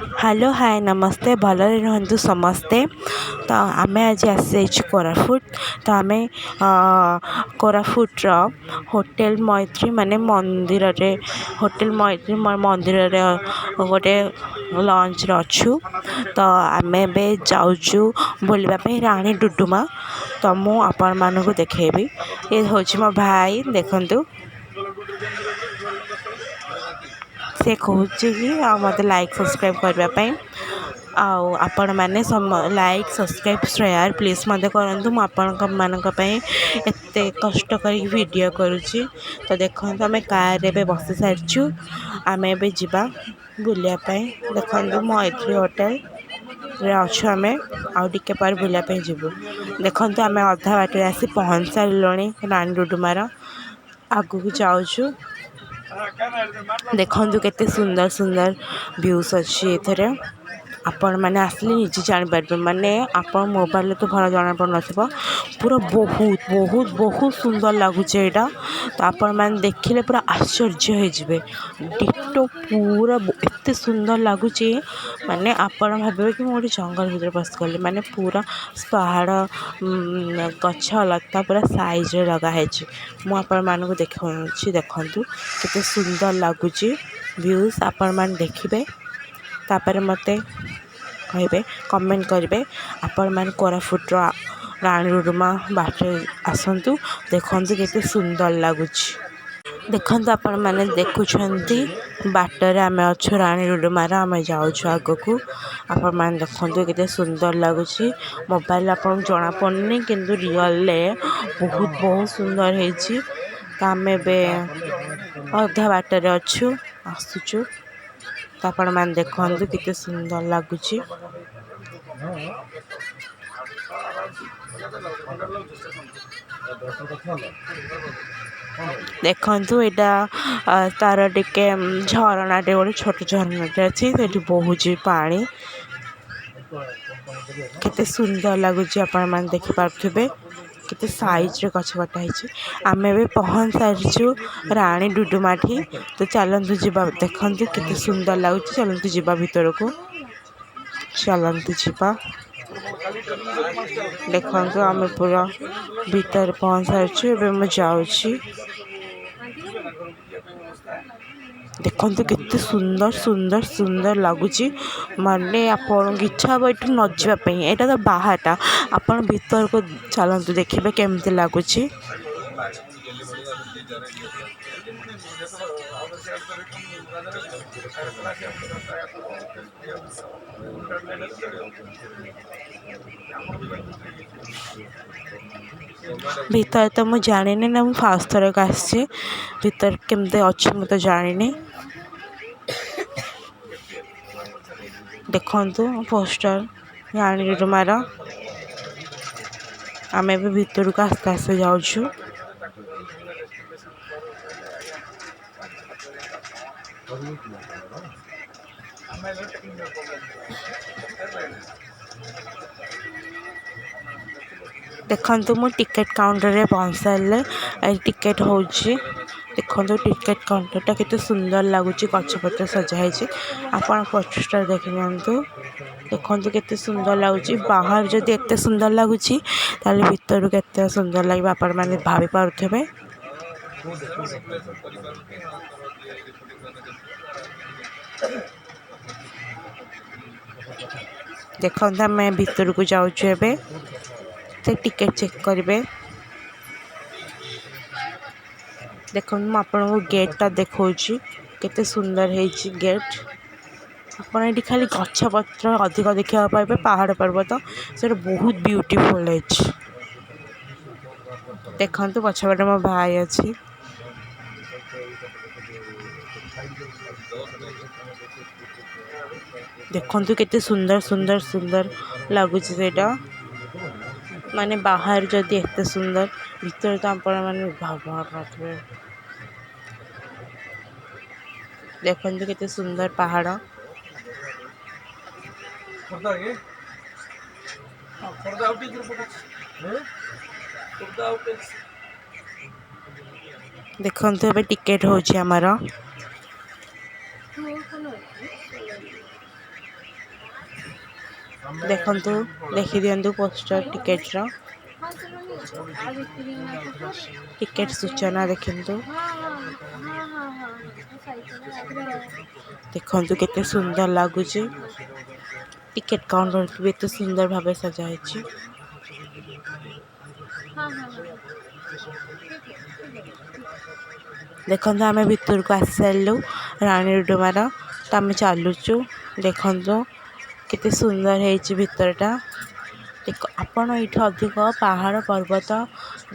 Hello, ହାଏ, ନମସ୍ତେ। ଭଲରେ ରୁହନ୍ତୁ ସମସ୍ତେ। ତ ଆମେ ଆଜି ଆସିଯାଇଛୁ କୋରାପୁଟ। ତ ଆମେ କୋରାପୁଟର ହୋଟେଲ ମୈତ୍ରୀ ମାନେ ମନ୍ଦିରରେ, ହୋଟେଲ ମୈତ୍ରୀ ମନ୍ଦିରରେ ଗୋଟେ ଲଞ୍ଚରେ ଅଛୁ। ତ ଆମେ ଏବେ ଯାଉଛୁ ବୁଲିବା ପାଇଁ ରାଣୀ ଡୁଡୁମା। ତ ମୁଁ ଆପଣମାନଙ୍କୁ ଦେଖେଇବି। ଏ ହେଉଛି ମୋ ଭାଇ, ଦେଖନ୍ତୁ। ସେ କହୁଛି କି ଆଉ ମୋତେ ଲାଇକ୍ ସବସ୍କ୍ରାଇବ୍ କରିବା ପାଇଁ, ଆଉ ଆପଣମାନେ ଲାଇକ୍, ସବସ୍କ୍ରାଇବ୍, ସେୟାର ପ୍ଲିଜ୍ ମୋତେ କରନ୍ତୁ। ମୁଁ ଆପଣଙ୍କ ମାନଙ୍କ ପାଇଁ ଏତେ କଷ୍ଟ କରିକି ଭିଡ଼ିଓ କରୁଛି। ତ ଦେଖନ୍ତୁ, ଆମେ କାର୍ରେ ଏବେ ବସି ସାରିଛୁ, ଆମେ ଏବେ ଯିବା ବୁଲିବା ପାଇଁ। ଦେଖନ୍ତୁ, ମୈତ୍ରୀ ହୋଟେଲରେ ଅଛୁ ଆମେ, ଆଉ ଟିକେ ପରେ ବୁଲିବା ପାଇଁ ଯିବୁ। ଦେଖନ୍ତୁ, ଆମେ ଅଧା ବାଟରେ ଆସି ପହଞ୍ଚି ସାରିଲୁଣି ରାଣୀ ଡୁଡୁମାର, ଆଗକୁ ଯାଉଛୁ। ଦେଖନ୍ତୁ କେତେ ସୁନ୍ଦର ସୁନ୍ଦର ଭ୍ୟୁସ୍ ଅଛି ଏଥିରେ। ଆପଣମାନେ ଆସିଲେ ନିଜେ ଜାଣିପାରିବେ। ମାନେ ଆପଣ ମୋବାଇଲରେ ତ ଭଲ ଜଣାପଡ଼ୁନଥିବ, ପୁରା ବହୁତ ବହୁତ ବହୁତ ସୁନ୍ଦର ଲାଗୁଛି ଏଇଟା। ତ ଆପଣମାନେ ଦେଖିଲେ ପୁରା ଆଶ୍ଚର୍ଯ୍ୟ ହେଇଯିବେ। ଡିଟୋ ପୁରା ଏତେ ସୁନ୍ଦର ଲାଗୁଛି, ମାନେ ଆପଣ ଭାବିବେ କି ମୁଁ ଗୋଟେ ଜଙ୍ଗଲ ଭିତରେ ପଶିଗଲି। ମାନେ ପୁରା ପାହାଡ଼, ଗଛ ଲତା ପୁରା ସାଇଜରେ ଲଗା ହେଇଛି। ମୁଁ ଆପଣମାନଙ୍କୁ ଦେଖାଉଛି, ଦେଖନ୍ତୁ କେତେ ସୁନ୍ଦର ଲାଗୁଛି ଭ୍ୟୁଜ୍। ଆପଣମାନେ ଦେଖିବେ, ତାପରେ ମୋତେ କହିବେ, କମେଣ୍ଟ କରିବେ। ଆପଣମାନେ କୋରାପୁଟର ରାଣୀ ଡୁଡୁମା ବାଟରେ ଆସନ୍ତୁ, ଦେଖନ୍ତୁ କେତେ ସୁନ୍ଦର ଲାଗୁଛି। ଦେଖନ୍ତୁ, ଆପଣମାନେ ଦେଖୁଛନ୍ତି ବାଟରେ ଆମେ ଅଛୁ ରାଣୀ ଡୁଡୁମାର, ଆମେ ଯାଉଛୁ ଆଗକୁ। ଆପଣମାନେ ଦେଖନ୍ତୁ କେତେ ସୁନ୍ଦର ଲାଗୁଛି। ମୋବାଇଲ ଆପଣଙ୍କୁ ଜଣାପଡ଼ୁନି, କିନ୍ତୁ ରିଅଲରେ ବହୁତ ବହୁତ ସୁନ୍ଦର ହେଇଛି। ତ ଆମେ ଏବେ ଅଧା ବାଟରେ ଅଛୁ, ଆସୁଛୁ। ତ ଆପଣମାନେ ଦେଖନ୍ତୁ କେତେ ସୁନ୍ଦର ଲାଗୁଛି। ଦେଖନ୍ତୁ, ଏଇଟା ତାର ଟିକେ ଝରଣାଟେ, ଗୋଟେ ଛୋଟ ଝରଣାଟେ ଅଛି, ସେଠି ବହୁଛି ପାଣି। କେତେ ସୁନ୍ଦର ଲାଗୁଛି, ଆପଣମାନେ ଦେଖିପାରୁଥିବେ କେତେ ସାଇଜରେ ଗଛ କଟା ହେଇଛି। ଆମେ ଏବେ ପହଞ୍ଚି ସାରିଛୁ ରାଣୀ ଡୁଡୁମାଠି। ତ ଚାଲନ୍ତୁ ଯିବା। ଦେଖନ୍ତୁ କେତେ ସୁନ୍ଦର ଲାଗୁଛି। ଚାଲନ୍ତୁ ଯିବା ଭିତରକୁ, ଚାଲନ୍ତୁ ଯିବା। ଦେଖନ୍ତୁ, ଆମେ ପୁରା ଭିତରେ ପହଞ୍ଚି ସାରିଛୁ, ଏବେ ମୁଁ ଯାଉଛି। ଦେଖନ୍ତୁ କେତେ ସୁନ୍ଦର ସୁନ୍ଦର ସୁନ୍ଦର ଲାଗୁଛି, ମାନେ ଆପଣଙ୍କ ଇଚ୍ଛା ହେବ ଏଠୁ ନ ଯିବା ପାଇଁ। ଏଇଟା ତ ବାହାରଟା, ଆପଣ ଭିତରକୁ ଚାଲନ୍ତୁ, ଦେଖିବେ କେମିତି ଲାଗୁଛି। ଭିତରେ ତ ମୁଁ ଜାଣିନି ନା, ମୁଁ ଫାଷ୍ଟ ଥରକୁ ଆସିଛି। ଭିତରେ କେମିତି ଅଛି ମୁଁ ତ ଜାଣିନି। ଦେଖନ୍ତୁ ପୋଷ୍ଟର ରାଣୀ ଡୁଡୁମାର। ଆମେ ଏବେ ଭିତରକୁ ଆସ୍ତେ ଆସ୍ତେ ଯାଉଛୁ। ଦେଖନ୍ତୁ, ମୁଁ ଟିକେଟ୍ କାଉଣ୍ଟରରେ ପହଞ୍ଚି ସାରିଲେ, ଟିକେଟ୍ ହେଉଛି। ଦେଖନ୍ତୁ ଟିକେଟ୍ କାଉଣ୍ଟରଟା କେତେ ସୁନ୍ଦର ଲାଗୁଛି, ଗଛପତ୍ର ସଜା ହେଇଛି। ଆପଣ ପୋଷ୍ଟର ଦେଖି ନିଅନ୍ତୁ। ଦେଖନ୍ତୁ କେତେ ସୁନ୍ଦର ଲାଗୁଛି। ବାହାରୁ ଯଦି ଏତେ ସୁନ୍ଦର ଲାଗୁଛି, ତାହେଲେ ଭିତରୁ କେତେ ସୁନ୍ଦର ଲାଗିବ ଆପଣମାନେ ଭାବି ପାରୁଥିବେ। ଦେଖନ୍ତୁ, ଆମେ ଭିତରକୁ ଯାଉଛୁ ଏବେ, ସେ ଟିକେଟ୍ ଚେକ୍ କରିବେ। ଦେଖନ୍ତୁ, ମୁଁ ଆପଣଙ୍କୁ ଗେଟ୍ଟା ଦେଖାଉଛି, କେତେ ସୁନ୍ଦର ହେଇଛି ଗେଟ୍। ଆପଣ ଏଠି ଖାଲି ଗଛ ପତ୍ର ଅଧିକ ଦେଖିବାକୁ ପାଇବେ, ପାହାଡ଼ ପର୍ବତ, ସେଇଟା ବହୁତ ବ୍ୟୁଟିଫୁଲ୍ ହେଇଛି। ଦେଖନ୍ତୁ, ପଛପଟେ ମୋ ଭାଇ ଅଛି। ଦେଖନ୍ତୁ କେତେ ସୁନ୍ଦର ସୁନ୍ଦର ସୁନ୍ଦର ଲାଗୁଛି ସେଇଟା। ମାନେ ବାହାରୁ ଯଦି ଏତେ ସୁନ୍ଦର, ଭିତରେ ତ ଆପଣମାନେ ଭାବୁନଥିବେ। ଦେଖନ୍ତୁ କେତେ ସୁନ୍ଦର ପାହାଡ଼। ଦେଖନ୍ତୁ, ଏବେ ଟିକେଟ୍ ହେଉଛି ଆମର। ଦେଖନ୍ତୁ, ଦେଖିଦିଅନ୍ତୁ ପୋଷ୍ଟର ଟିକେଟର। ଟିକେଟ ସୂଚନା ଦେଖନ୍ତୁ। ଦେଖନ୍ତୁ କେତେ ସୁନ୍ଦର ଲାଗୁଛି। ଟିକେଟ କାଉଣ୍ଟର ବି ଏତେ ସୁନ୍ଦର ଭାବେ ସଜା ହେଇଛି। ଦେଖନ୍ତୁ, ଆମେ ଭିତରକୁ ଆସିସାରିଲୁ ରାଣୀ ଡୁଡୁମାର। ତ ଆମେ ଚାଲୁଛୁ। ଦେଖନ୍ତୁ କେତେ ସୁନ୍ଦର ହେଇଛି ଭିତରଟା। ଦେଖ, ଆପଣ ଏଇଠି ଅଧିକ ପାହାଡ଼, ପର୍ବତ,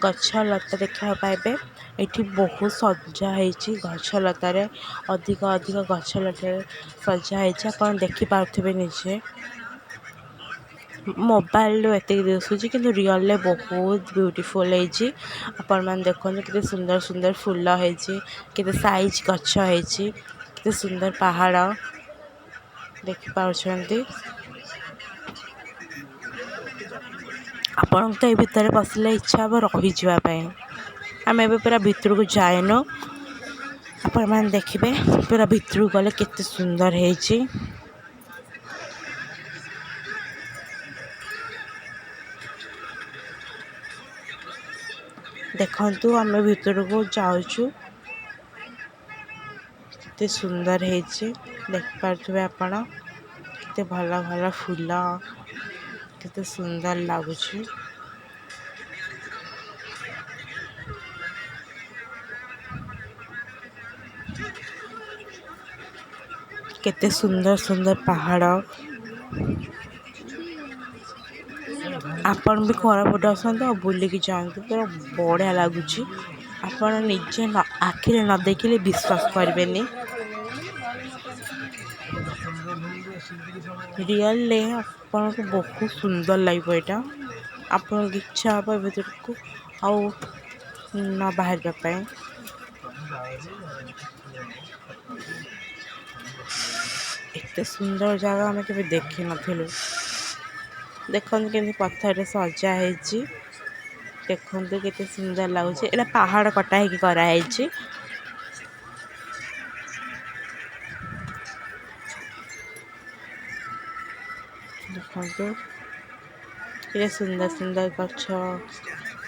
ଗଛ ଲତା ଦେଖିବାକୁ ପାଇବେ। ଏଠି ବହୁତ ସଜା ହେଇଛି ଗଛ ଲତାରେ। ଅଧିକ ଅଧିକ ଗଛ ଲତାରେ ସଜା ହେଇଛି, ଆପଣ ଦେଖିପାରୁଥିବେ ନିଜେ। ମୋବାଇଲରୁ ଏତିକି ଦିଶୁଛି, କିନ୍ତୁ ରିଅଲରେ ବହୁତ ବ୍ୟୁଟିଫୁଲ୍ ହେଇଛି। ଆପଣମାନେ ଦେଖନ୍ତୁ କେତେ ସୁନ୍ଦର ସୁନ୍ଦର ଫୁଲ ହେଇଛି, କେତେ ସାଇଜ ଗଛ ହେଇଛି, କେତେ ସୁନ୍ଦର ପାହାଡ଼ ଦେଖିପାରୁଛନ୍ତି। ଆପଣଙ୍କୁ ତ ଏ ଭିତରେ ପଶିଲେ ଇଚ୍ଛା ହବ ରହିଯିବା ପାଇଁ। ଆମେ ଏବେ ପୁରା ଭିତରକୁ ଯାଇନୁ। ଆପଣମାନେ ଦେଖିବେ ପୁରା ଭିତରକୁ ଗଲେ କେତେ ସୁନ୍ଦର ହେଇଛି। ଦେଖନ୍ତୁ, ଆମେ ଭିତରକୁ ଯାଉଛୁ। କେତେ ସୁନ୍ଦର ହେଇଛି ଦେଖିପାରୁଥିବେ ଆପଣ। କେତେ ଭଲ ଭଲ ଫୁଲ, କେତେ ସୁନ୍ଦର ଲାଗୁଛି। କେତେ ସୁନ୍ଦର ସୁନ୍ଦର ପାହାଡ଼। ଆପଣ ବି କୋରାପୁଟ ଆସନ୍ତୁ ଆଉ ବୁଲିକି ଯାଆନ୍ତୁ, ପୁରା ବଢ଼ିଆ ଲାଗୁଛି। ଆପଣ ନିଜେ ନ ଆଖିରେ ନ ଦେଖିଲେ ବିଶ୍ୱାସ କରିବେନି। ରିଅଲରେ ଆପଣଙ୍କୁ ବହୁତ ସୁନ୍ଦର ଲାଗିବ ଏଇଟା। ଆପଣଙ୍କ ଇଚ୍ଛା ହେବ ଏ ଭିତରକୁ ଆଉ ନ ବାହାରିବା ପାଇଁ। ଏତେ ସୁନ୍ଦର ଜାଗା ଆମେ କେବେ ଦେଖିନଥିଲୁ। ଦେଖନ୍ତୁ କେମିତି ପଥରରେ ସଜା ହେଇଛି। ଦେଖନ୍ତୁ କେତେ ସୁନ୍ଦର ଲାଗୁଛି। ଏଇଟା ପାହାଡ଼ କଟା ହେଇକି କରାହେଇଛି। ଦେଖନ୍ତୁ କେତେ ସୁନ୍ଦର ସୁନ୍ଦର ଗଛ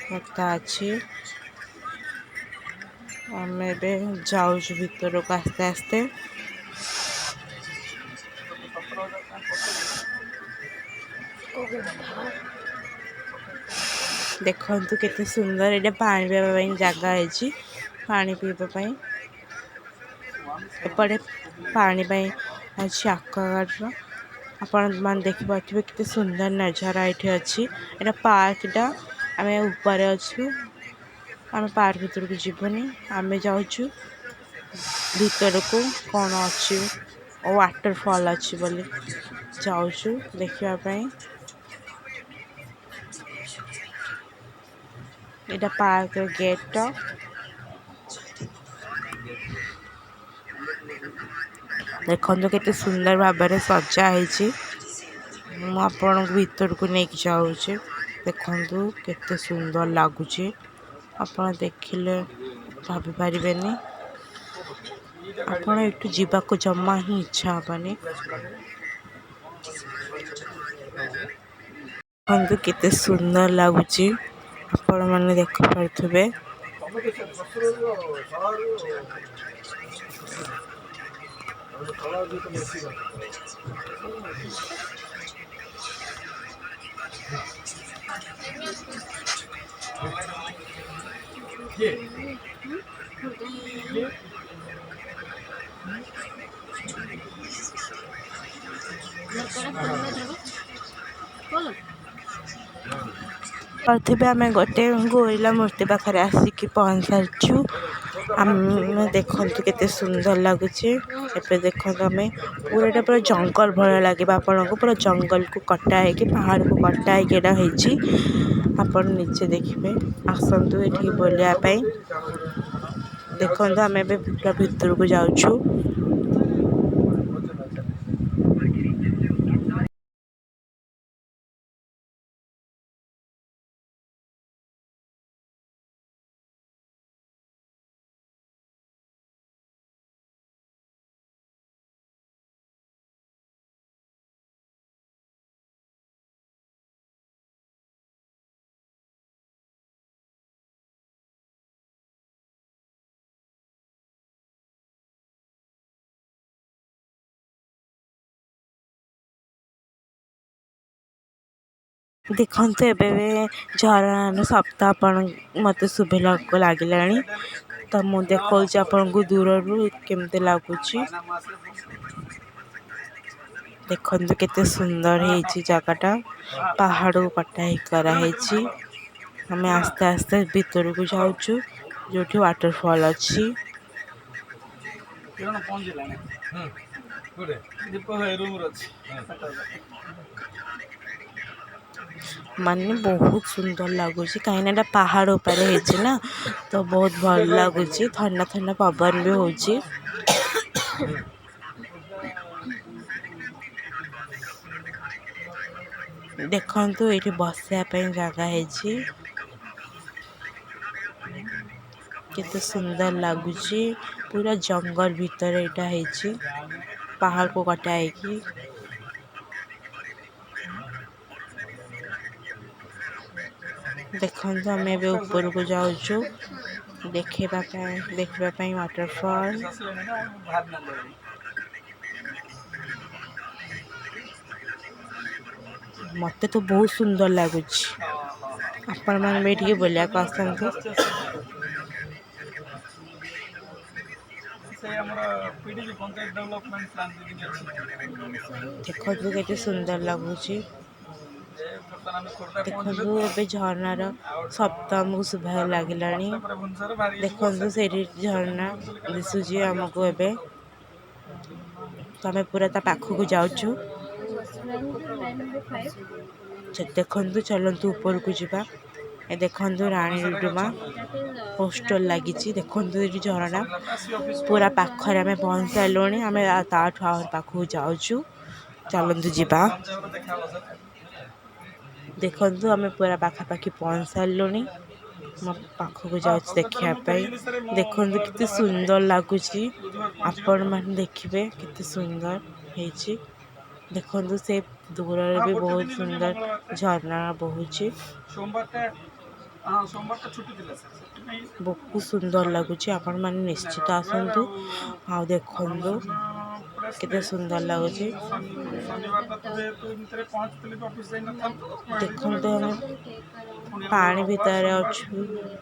ଲତା ଅଛି। ଆମେ ଏବେ ଯାଉଛୁ ଭିତରକୁ ଆସ୍ତେ ଆସ୍ତେ। ଦେଖନ୍ତୁ କେତେ ସୁନ୍ଦର ଏଇଟା। ପାଣି ପିଇବା ପାଇଁ ଜାଗା ହେଇଛି, ପାଣି ପିଇବା ପାଇଁ। ଏପଟେ ପାଣି ପାଇଁ ଅଛି ଆକ୍ୱାଗାର୍ଡ଼ର। ଆପଣ ମାନେ ଦେଖିପାରୁଥିବେ କେତେ ସୁନ୍ଦର ନଜାରା ଏଇଠି ଅଛି। ଏଇଟା ପାର୍କଟା। ଆମେ ଉପରେ ଅଛୁ। ଆମେ ପାର୍କ ଭିତରକୁ ଯିବୁନି, ଆମେ ଯାଉଛୁ ଭିତରକୁ କ'ଣ ଅଛି ଓ ୱାଟରଫଲ୍ ଅଛି ବୋଲି ଯାଉଛୁ ଦେଖିବା ପାଇଁ। ଏଇଟା ପାର୍କର ଗେଟ୍ଟା। ଦେଖନ୍ତୁ କେତେ ସୁନ୍ଦର ଭାବରେ ସଜା ହେଇଛି। ମୁଁ ଆପଣଙ୍କୁ ଭିତରକୁ ନେଇକି ଯାଉଛି। ଦେଖନ୍ତୁ କେତେ ସୁନ୍ଦର ଲାଗୁଛି, ଆପଣ ଦେଖିଲେ ଭାବିପାରିବେନି। ଆପଣ ଏଠୁ ଯିବାକୁ ଜମା ହିଁ ଇଚ୍ଛା ହେବନି। ଦେଖନ୍ତୁ କେତେ ସୁନ୍ଦର ଲାଗୁଛି, ଆପଣମାନେ ଦେଖିପାରୁଥିବେ। ପାରୁଥିବେ, ଆମେ ଗୋଟେ ଗୋରିଲା ମୂର୍ତ୍ତି ପାଖରେ ଆସିକି ପହଞ୍ଚି ସାରିଛୁ। ଆମେ ଦେଖନ୍ତୁ କେତେ ସୁନ୍ଦର ଲାଗୁଛି। ଏବେ ଦେଖନ୍ତୁ, ଆମେ ପୁରା ଏଇଟା ପୁରା ଜଙ୍ଗଲ ଭଳିଆ ଲାଗିବ ଆପଣଙ୍କୁ। ପୁରା ଜଙ୍ଗଲକୁ କଟା ହେଇକି, ପାହାଡ଼କୁ କଟା ହେଇକି ଏଇଟା ହେଇଛି। ଆପଣ ନିଜେ ଦେଖିବେ। ଆସନ୍ତୁ ଏଠିକି ବୁଲିବା ପାଇଁ। ଦେଖନ୍ତୁ, ଆମେ ଏବେ ପୁରା ଭିତରକୁ ଯାଉଛୁ। ଦେଖନ୍ତୁ, ଏବେ ଏବେ ଝରଣାର ଶବ୍ଦ ଆପଣ ମୋତେ ଶୁଭିବାକୁ ଲାଗିଲାଣି। ତ ମୁଁ ଦେଖାଉଛି ଆପଣଙ୍କୁ ଦୂରରୁ କେମିତି ଲାଗୁଛି। ଦେଖନ୍ତୁ, କେତେ ସୁନ୍ଦର ହେଇଛି ଜାଗାଟା। ପାହାଡ଼କୁ କଟା ହେଇ କରାହେଇଛି। ଆମେ ଆସ୍ତେ ଆସ୍ତେ ଭିତରକୁ ଯାଉଛୁ, ଯୋଉଠି ୱାଟରଫଲ୍ ଅଛି। କିରଣ ପହଞ୍ଚିଲାଣି। ଦୀପକ ଭାଇ ରୁମରେ ଅଛି। ମାନେ ବହୁତ ସୁନ୍ଦର ଲାଗୁଛି, କାହିଁକିନା ଏଇଟା ପାହାଡ଼ ଉପରେ ହେଇଛି ନା, ତ ବହୁତ ଭଲ ଲାଗୁଛି। ଥଣ୍ଡା ଥଣ୍ଡା ପବନ ବି ହଉଛି। ଦେଖନ୍ତୁ, ଏଇଠି ବସିବା ପାଇଁ ଜାଗା ହେଇଛି। କେତେ ସୁନ୍ଦର ଲାଗୁଛି। ପୁରା ଜଙ୍ଗଲ ଭିତରେ ଏଇଟା ହେଇଛି, ପାହାଡ଼କୁ କଟା ହେଇକି। ଦେଖନ୍ତୁ, ଆମେ ଏବେ ଉପରକୁ ଯାଉଛୁ ଦେଖିବା ପାଇଁ, ଦେଖିବା ପାଇଁ ୱାଟରଫଲ୍। ଆସିଲେଣି ନା ବାହାରି ନାହାନ୍ତି? ମତେ ତ ବହୁତ ସୁନ୍ଦର ଲାଗୁଛି। ଆପଣମାନେ ବି ଏଠିକି ବୁଲିବାକୁ ଆସନ୍ତୁ। ସେ ଆମର ପିଡିପି, ପଞ୍ଚାୟତ ଡେଭଲପମେଣ୍ଟ ପ୍ଲାନ୍ ଯେତିକି ଅଛି। ଦେଖନ୍ତୁ, କେତେ ସୁନ୍ଦର ଲାଗୁଛି। ଏ ବର୍ତ୍ତମାନ ଆମେ ଖୋର୍ଦ୍ଧା ପହଞ୍ଚିଲୁ। ଦେଖନ୍ତୁ, ଏବେ ଝରଣାର ଆଉ ଶବ୍ଦ ଆମକୁ ଶୁଭାବାକୁ ତାପରେ ଲାଗିଲାଣି। ପହଞ୍ଚିଲା ପରେ ଭୁବନେଶ୍ୱର ବାହାରିକି ଯିବୁ। ଦେଖନ୍ତୁ, ସେଇଠି ଝରଣା ଫୋନ୍ କଲି କାଲି ଦିଶୁଛି ବାହାରିକି ଆମକୁ ଆସୁଛୁ ଏବେ। କଟକ। ତ ଆମେ ପୁରା ତା ପାଖକୁ ଯାଉଛୁ। ଦେଖନ୍ତୁ, ଚାଲନ୍ତୁ ଉପରକୁ ଯିବା। ଏ ଦେଖନ୍ତୁ, ରାଣୀ ଭୁବନେଶ୍ୱରରେ ଡୁଡୁମା ଅଛନ୍ତି। ପୋଷ୍ଟର ଲାଗିଛି। ଦେଖନ୍ତୁ, ଏଠି ଝରଣା ସରିଲା ପରେ ଆସିବି ଅଫିସକୁ। ପୁରା ପାଖରେ ଆମେ ପହଞ୍ଚି ସାରିଲୁଣି। ଆମେ ତାଠୁ ଆହୁରି ପାଖକୁ ଯାଉଛୁ। ଚାଲନ୍ତୁ ଯିବା। ଲଞ୍ଚ ଦେଖା ହବ ସାର୍। ଦେଖନ୍ତୁ, ଆମେ ପୁରା ପାଖାପାଖି ପହଞ୍ଚି ସାରିଲୁଣି। ମୋ ପାଖକୁ ହଁ, ଯାଉଛି କଲକାତାରୁ ଦେଖିବା ମୁଁ ପାଇଁ। ଫେରିଗଲି ସାର୍। ମୁଁ ଦେଖନ୍ତୁ, ମଙ୍ଗଳବାର କେତେ ଦିନ ବାହାରିଥିଲି। ସୁନ୍ଦର ଲାଗୁଛି। ବୁଧବାର ପହଞ୍ଚିଗଲି ଆଉ। ଆପଣମାନେ ଦେଖିବେ, କେତେ ସୁନ୍ଦର ହେଇଛି। ଦେଖନ୍ତୁ, ସେ ଦୂରରେ ହଁ, ବି ଗୋଟେ ବହୁତ ଦିନ ରହିଲି, ସୁନ୍ଦର ମଙ୍ଗଳବାରଟା। ଝରଣା ବହୁଛି। ସୋମବାରଟା, ହଁ, ସୋମବାରଟା ଛୁଟି ଥିଲା ସାର୍, ସେଥିପାଇଁ ବହୁତ ସୁନ୍ଦର ବାହାରିଗଲି। ଲାଗୁଛି। ଆପଣମାନେ ନାଇଁ, ନିଶ୍ଚିତ ରବିବାର ଆସନ୍ତୁ ଆଉ ଆଉ ଆପଣ ଦେଖନ୍ତୁ, ସେଦିନ ପଳେଇ ଆସିଲେ। କେତେ ସୁନ୍ଦର ଲାଗୁଛି। ଶନିବାରଟା ତ ଯେହେତୁ ଏମିତିରେ ପହଞ୍ଚିଥିଲେ ବି ଅଫିସ୍ ଯାଇନଥାନ୍ତୁ। ଦେଖନ୍ତୁ, ଆମେ ପୁଣି ଆଉ ପାଣି ରବିବାର, ଭିତରେ ସୋମବାର, ଅଛୁ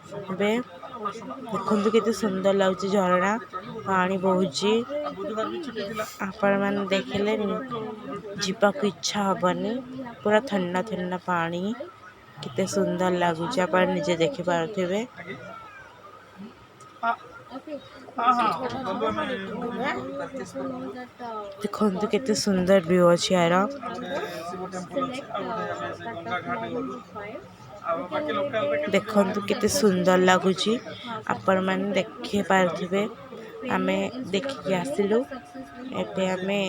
ସୋମବାରଟା ଏବେ। ଛୁଟି ଥିଲା। ରବିବାର, ସୋମବାର, ମଙ୍ଗଳବାର ଦେଖନ୍ତୁ, କେତେ ସୁନ୍ଦର ଲାଗୁଛି ଝରଣା। ରାତିରେ ଚଳିଲି, ବୁଧବାର ପାଣି ଦିନ ବହୁଛି। ପହଞ୍ଚିଲି। ଆଉ ବୁଧବାର ବି ଛୁଟି ଥିଲା। ଆପଣମାନେ ତାପରେ ଦେଖିଲେ ଶୁକ୍ରବାର ତ ଡ୍ୟୁଟି ଯାଇନଥିଲି ଯିବାକୁ ଆଉ। ଇଚ୍ଛା ହବନି। ପୁରା ଥଣ୍ଡା ଥଣ୍ଡା ପାଣି, କେତେ ସୁନ୍ଦର ଲାଗୁଛି, ଆପଣ ନିଜେ ଦେଖିପାରୁଥିବେ। ଆଜ୍ଞା, ହଁ ହଁ ଗଲୁ ଆମେ ଗଲୁ, ତାରକେଶ୍ୱର ଗଲୁ। ଦେଖନ୍ତୁ, କେତେ ସୁନ୍ଦର ଭ୍ୟୁ ଅଛି ୟାର। ଆଉ ଗୋଟେ ଶିବ ଟେମ୍ପଲ୍ ଅଛି, ଆଉ ଗୋଟେ ଆମେ ସେ ଗଙ୍ଗା ଘାଟ ଗଲୁ। ଆଉ ବାକି ଲୋକାଲରେ କେତେ ଦେଖନ୍ତୁ, କେତେ ସୁନ୍ଦର ଲାଗୁଛି। ଆପଣମାନେ ଦେଖିପାରୁଥିବେ। ଆମେ ଦେଖିକି ଆସିଲୁ। ଏବେ ଆମେ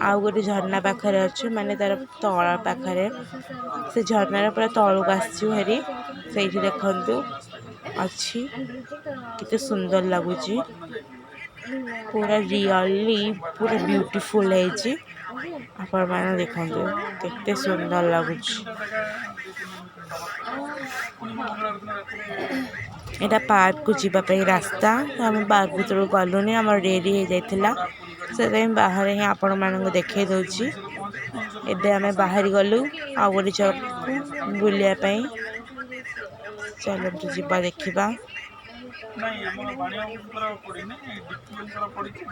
ଆଉ ଗୋଟେ ଝରଣା ପାଖରେ ଅଛୁ, ମାନେ ତାର ତଳ ପାଖରେ। ସେ ଝରଣାର ପୁରା ତଳକୁ ଆସିଛୁ ହେରି। ସେଇଠି ଦେଖନ୍ତୁ ଅଛି, କେତେ ସୁନ୍ଦର ଲାଗୁଛି। ପୁରା ରିଅଲି ପୁରା ବ୍ୟୁଟିଫୁଲ୍ ହେଇଛି। ଆପଣମାନେ ଦେଖନ୍ତୁ, କେତେ ସୁନ୍ଦର ଲାଗୁଛି। ତିନିଟା ଜାଗା 2-3 ଦିନ ଭିତରେ କଭର୍ କଲୁ। ପୁଣି ମଙ୍ଗଳବାର ଦିନ ରାତିରେ ଏଇଟା ପାର୍କକୁ ଯିବା ପାଇଁ ରାସ୍ତା। ତ ଆମେ ପାର୍କ ଭିତରକୁ ଗଲୁନି, ଆମର ଡେରି ହେଇଯାଇଥିଲା। ହାୱଡ଼ା ପୁରୀ ଗାଡ଼ି। ସେଥିପାଇଁ ବାହାରେ ହିଁ ଆପଣମାନଙ୍କୁ ଦେଖେଇ ଦେଉଛି। ଭୁବନେଶ୍ୱର ପହଞ୍ଚି ଭୁବନେଶ୍ୱର ଏବେ ଆମେ ବାହାରି ଗଲୁ ଆଉ ଗୋଟେ ଜାଗାକୁ ସକାଳ ବୁଲିବା ପାଇଁ। ଚାଲନ୍ତୁ ଯିବା, ଦେଖିବା। ନାଇଁ, ଆମର ବାଣୀଙ୍କର ପଡ଼ିନି, ଡିପିଓଙ୍କର ପଡ଼ିଛି।